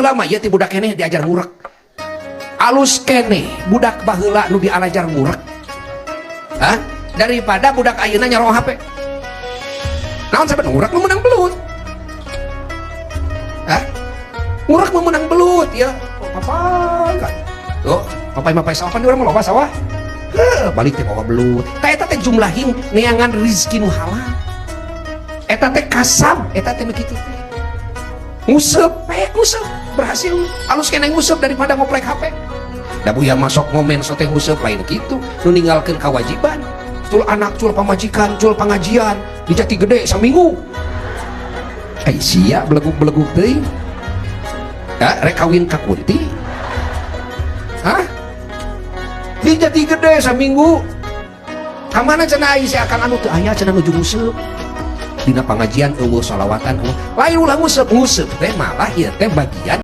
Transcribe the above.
Baheula mah ieu ti budak keneh diajar ngurek. Alus keneh budak baheula nu diajar ngurek. Hah? Daripada budak ayeuna nyarong HP. Naon sabab ngurek mah meunang belut. Hah? Ngurek mah meunang belut ya. Oh, papa kan. Tuh, mapai-mapai sawah pan urang mah loba sawah. Heuh, balik teh bawa belut. Tah eta teh jumlahing neangan rizki nu halal. Eta teh kasab, eta teh nu kitu teh. Nguseup, nguseup, berhasil. Alus keneh nguseup daripada ngoplek HP. Da buya masuk ngomen sote nguseup lain kitu, nu ninggalkeun kewajiban. Cul anak, cul pamajikan, cul pengajian, di Jati Gede saminggu. Ai sia beleguk-beleguk teuing. Ya, rek kawin ka Kunti. Hah? Di Jati Gede saminggu. Kamana cenah ai si akang anu teu aya cenah nuju nguseup. Dina pangajian euweuh, solawatan euweuh. Lain ulah nguseup, nguseup teh malah ieu teh bagian